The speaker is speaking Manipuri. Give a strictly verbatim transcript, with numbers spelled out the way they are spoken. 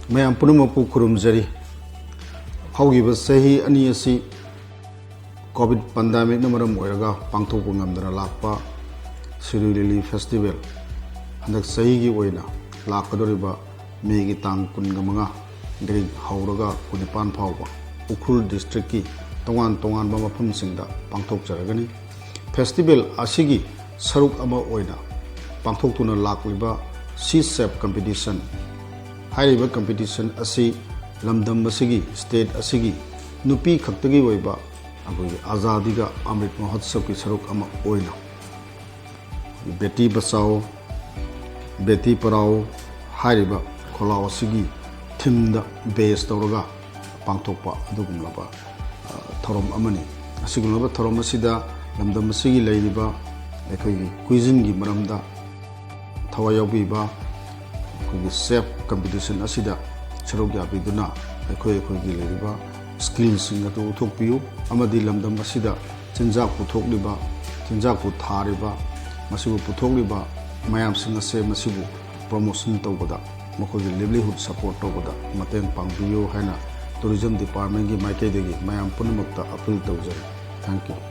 ꯃꯌꯥꯝ ꯄꯨꯝꯅꯃꯛꯄꯨ ꯈꯨꯔꯨꯝꯖꯔꯤ꯫ ꯍꯧꯈꯤꯕ ꯆꯍꯤ ꯑꯅꯤ ꯑꯁꯤ ꯀꯣꯚꯤꯗ ꯄꯦꯟꯗꯦꯃꯤꯛꯅ ꯃꯔꯝ ꯑꯣꯏꯔꯒ ꯄꯥꯡꯊꯣꯛꯄ ꯉꯝꯗꯅ ꯂꯥꯛꯄ ꯁꯤꯔꯨꯏ ꯂꯤꯂꯤ ꯐꯦꯁꯇꯤꯚꯦꯜ ꯍꯟꯗꯛ ꯆꯍꯤꯒꯤ ꯑꯣꯏꯅ ꯂꯥꯛꯀꯗꯧꯔꯤꯕ ꯃꯦꯒꯤ ꯇꯥꯡ ꯀꯨꯟꯒ ꯃꯉꯥꯗꯒꯤ ꯍꯧꯔꯒ ꯀꯨꯟꯅꯤꯄꯥꯟ ꯐꯥꯎꯕ ꯎꯈ꯭ꯔꯨꯜ ꯗꯤꯁꯇ꯭ꯔꯤꯛꯀꯤ ꯇꯣꯉꯥꯟ ꯇꯣꯉꯥꯟꯕ ꯃꯐꯝꯁꯤꯡꯗ ꯄꯥꯡꯊꯣꯛꯆꯔꯒꯅꯤ꯫ ꯐꯦꯁꯇꯤꯚꯦꯜ ꯑꯁꯤꯒꯤ ꯁꯔꯨꯛ ꯑꯃ ꯑꯣꯏꯅ ꯄꯥꯡꯊꯣꯛꯇꯨꯅ ꯂꯥꯛꯂꯤꯕ ꯁꯤ ꯁꯦꯞ ꯀꯝꯄꯤꯇꯤꯁꯟ ꯍꯥꯏꯔꯤꯕ ꯀꯝꯄꯤꯇꯤꯁꯟ ꯑꯁꯤ ꯂꯝꯗꯝ ꯑꯁꯤꯒꯤ, ꯁ꯭ꯇꯦꯠ ꯑꯁꯤꯒꯤ ꯅꯨꯄꯤ ꯈꯛꯇꯒꯤ ꯑꯣꯏꯕ ꯑꯩꯈꯣꯏꯒꯤ ꯑꯖꯥꯗꯤꯒ ꯑꯃ꯭ꯔꯤꯠ ꯃꯍꯣꯠꯁꯕꯀꯤ ꯁꯔꯨꯛ ꯑꯃ ꯑꯣꯏꯅ ꯕꯦꯇꯤ ꯕꯆꯥꯎ, ꯕꯦꯇꯤ ꯄꯔꯥꯎ ꯍꯥꯏꯔꯤꯕ ꯈꯣꯜꯂꯥꯎ ꯑꯁꯤꯒꯤ ꯊꯤꯝꯗ ꯕꯦꯖ ꯇꯧꯔꯒ ꯄꯥꯡꯊꯣꯛꯄ ꯑꯗꯨꯒꯨꯝꯂꯕ, ꯑ, ꯊꯧꯔꯝ ꯑꯃꯅꯤ꯫ ꯑꯁꯤꯒꯨꯝꯂꯕ ꯊꯧꯔꯝ ꯑꯁꯤꯗ ꯂꯝꯗꯝ ꯑꯁꯤꯒꯤ ꯂꯩꯔꯤꯕ ꯑꯩꯈꯣꯏꯒꯤ ꯀ꯭ꯌꯨꯏꯖꯤꯟꯒꯤ ꯃꯔꯝꯗ ꯊꯋꯥꯏ ꯌꯥꯎꯕꯤꯕ, ꯑꯩꯈꯣꯏꯒꯤ ꯁꯦꯞ ꯀꯝꯄꯤꯇꯤꯁꯟ ꯑꯁꯤꯗ ꯁꯔꯨꯛ ꯌꯥꯕꯤꯗꯨꯅ ꯑꯩꯈꯣꯏ ꯑꯩꯈꯣꯏꯒꯤ ꯂꯩꯔꯤꯕ ꯁ꯭ꯀꯤꯜꯁꯤꯡ ꯑꯗꯨ ꯎꯠꯊꯣꯛꯄꯤꯌꯨ ꯑꯃꯗꯤ ꯂꯝꯗꯝ ꯑꯁꯤꯗ ꯆꯤꯟꯖꯥꯛ ꯄꯨꯊꯣꯛꯂꯤꯕ, ꯆꯤꯟꯖꯥꯛꯄꯨ ꯊꯥꯔꯤꯕ, ꯃꯁꯤꯕꯨ ꯄꯨꯊꯣꯛꯂꯤꯕ ꯃꯌꯥꯝꯁꯤꯡ ꯑꯁꯦ ꯃꯁꯤꯕꯨ ꯄ꯭ꯔꯣꯃꯣꯁꯟ ꯇꯧꯕꯗ, ꯃꯈꯣꯏꯒꯤ ꯂꯤꯚꯂꯤꯍꯨꯗ ꯁꯄꯣꯔꯠ ꯇꯧꯕꯗ ꯃꯇꯦꯡ ꯄꯥꯡꯕꯤꯌꯨ ꯍꯥꯏꯅ ꯇꯨꯔꯤꯖꯝ ꯗꯤꯄꯥꯔꯠꯃꯦꯟꯒꯤ ꯃꯥꯏꯀꯩꯗꯒꯤ ꯃꯌꯥꯝ ꯄꯨꯝꯅꯃꯛꯇ ꯑꯄꯤꯜ ꯇꯧꯖꯔꯤ꯫ Thank you꯫